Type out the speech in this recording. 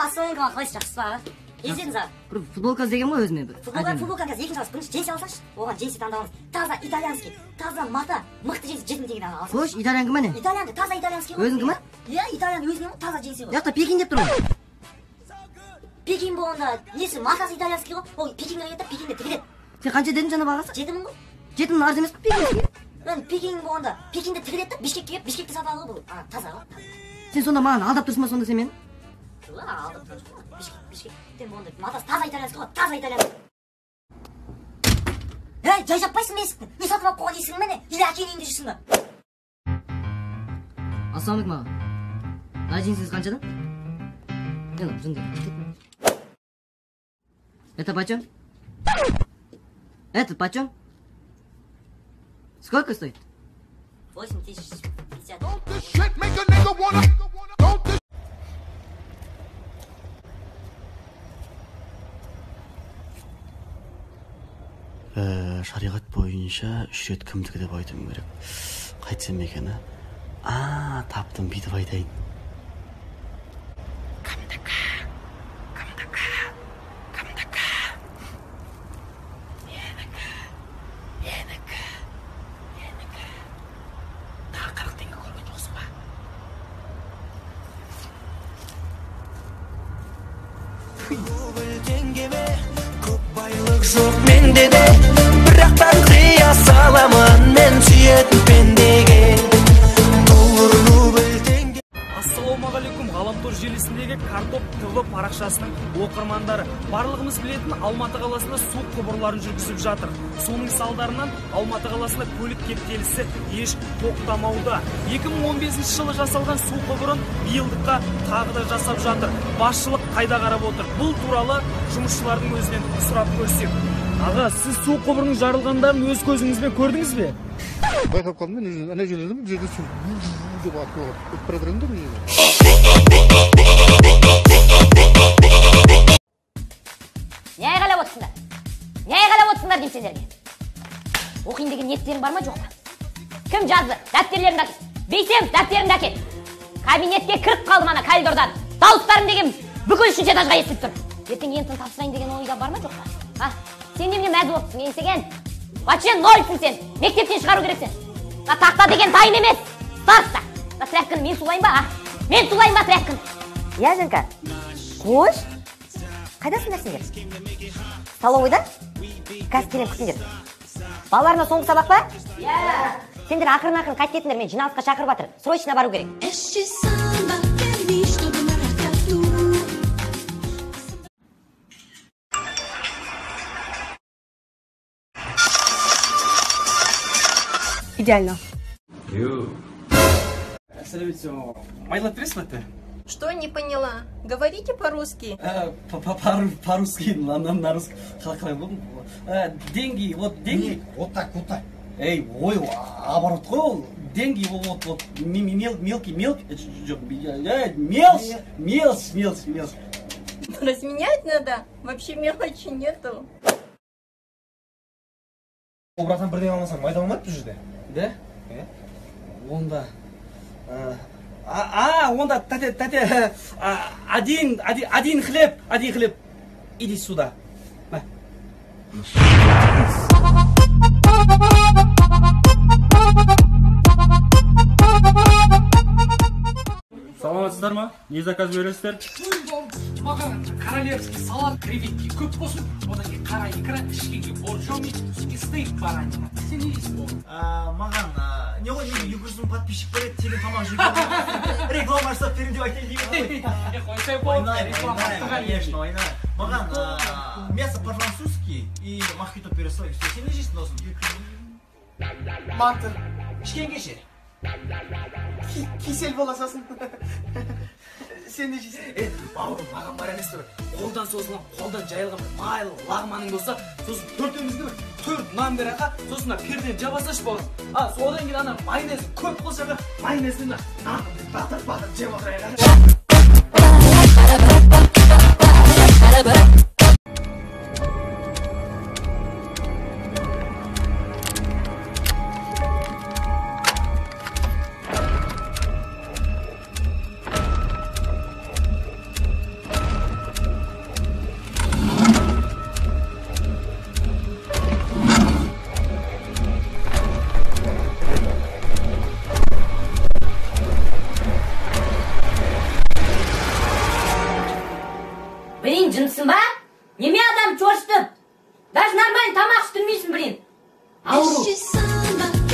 Ассалаумағалейкум, аға, қалайсыз, жақсысыз ба, аға? Не іздедіңіз, аға? Бір футболка іздеген ғой өзіме бір. Футболка қазір екінші аласыз. Бірінші джинсы алсаңшы, оған джинсы таңдап алыңыз. Таза итальянский, таза мата, мықты джинсы 7000 теңгеден аға, алсаңшы. Қойшы, итальянкі ма не? Итальянкі, таза итальянский ғой. Өзінікі ма? Иә, итальян өзінің ғой, таза джинсы ғой. Бұл жақта Пекин деп тұр ғой. Пекин болғанда несі, матасы итальянский ғой. Ол Пекинге кетті, Пекинде тігіледі. Сен қанша дедің жаңа бағасы? 7000 ғой. 7000 арзан емес пе Пекинский? Мен Пекин болғанда Пекинде тігіледі да, Бішкекке келіп, Бішкекте сатады ғой бұл. А, таза ғой. Сен сонда маған алдап тұрсың ба сонда сен мені? Жоқ, алдап тұрған жоқпын. Бішкектен болғанда матасы таза итальянский ғой, таза итальянский. Ей, жай жаппайсың ба есікті? Үй сатып алып қойған есігің бе не? Или әкеңнің үйінде жүрсің ба? Ассалаумағалейкум, аға. Мына джинсіңіз қаншадан? Е, жын деген. Это почем? Это почем? Сколько стоит? 8050. Шариғат бойынша 3 рет кімдікі деп айтуым керек. Қайтсем екен, а? Таптым, бүйтіп айтайын. Кімдікі? Кімдікі? Кімдікі? Менікі. Менікі. Менікі. Тағы 40 теңге көрген жоқсың ба? Рубль теңгеме көп байлық жоқ менде де, бірақтан қия саламын мен сүйетін пендеге. Доллар, рубль, теңге. Ассалаумағалейкум, ғаламтор желісіндегі Картоп ТВ парақшасының оқырмандары. Барлығымыз білетін Алматы қаласында су құбырларын жүргізіп жатыр. Соның салдарынан Алматы қаласында көлік кептелісі еш тоқтамауда. 2015 жылы жасалған су құбырын биылдыққа тағы да жасап жатыр. Басшылық қайда қарап отыр? Бұл туралы жұмысшылардың өзінен сұрап көрсек. Аға, сіз су құбырының жарылғандарын өз көзіңізбен көрдіңіз бе? Байқап қалдым мен, ана жерде бұл жерде су деп атып алып өтіп бара жатыр едім де бұл жерде. Не айғайлап отырсыңдар? Не айғайлап отырсыңдар деймін сендерге? Оқиын деген ниеттерің бар ма, жоқ па? Кім жазды? Дәптерлеріңді әкел. Бейсенов, дәптеріңді әкел. Кабинетке кіріп қалдым ана коридордан. Дауыстарым деген бүкіл үшінші этажға естіліп тұр. Ертең ентіні тапсырайын деген ойда бар ма, жоқ па? А? Сен немене мәз болып тұрсың, еңсеген? Вообще нольсің сен. Мектептен шығару керек сен. Мына тақта деген дайын емес. Староста. Мына тряпканы мен сулайын ба, а? Мен сулайын ба тряпканы? Иә, Женка. Қош. Қайдасыңдар сендер? Столовыйда? Қазір келемін, күтіңдер. Балаларына соңғы сабақ па? Иә. Сендер ақырын-ақырын қайтып кетіңдер, мен жиналысқа шақырып жатыр. Срочно бару керек. Идеально. Майлап бересіз бе, тәте? Что не поняла? Говорите по-русски. По-русски, на русский. Қалай болды? Деньги, вот деньги. Вот так, вот так. Эй, ой, оборот қой ол. Деньги, вот, вот, мелкий, мелкий, жоқ, мелочь, мелочь, мелочь, мелочь. Разменять надо? Вообще мелочи нету. О, братан, бірдеңе алмасаң майда болмайды бұл жерде. Да? Онда, онда, тәте, тәте, один, один, один хлеб, один хлеб. Иди сюда. На. Саламатсыздар ма? Не заказ бересіздер? Маған королевский салат, креветки көп болсын, одан кейін қара икра, ішкенге боржоми, и стейк баранина. Сен не дейсің оған? Маған, не ғой, менің 200 мың подписчик бар еді, тегін тамақ жеуге реклама жасап беремін деп айтайын деген ғой. Қойсай болды, реклама. Конечно, ойнай. Маған мясо по-французски и мохито бере сал. Сен не жейсің, досым? Манты. Ішкенге ше? Кисель бола салсын. Сен не жейсің? Бауырым, маған бар емес пе? Қолдан созылған, қолдан жайылған бір майлы лағманың болса, сосын төртеумізге бір 4 нан бер аға, сосын мына пердені жаба салшы бауырым. Содан кейін ана майонез көп қылса аға, майонезді мына нанды батыр-батыр жеп отырайық аға. Блин, жындысың ба? Неме адам шошытып? Даже нормально тамақ іштірмейсің, блин. Ауру.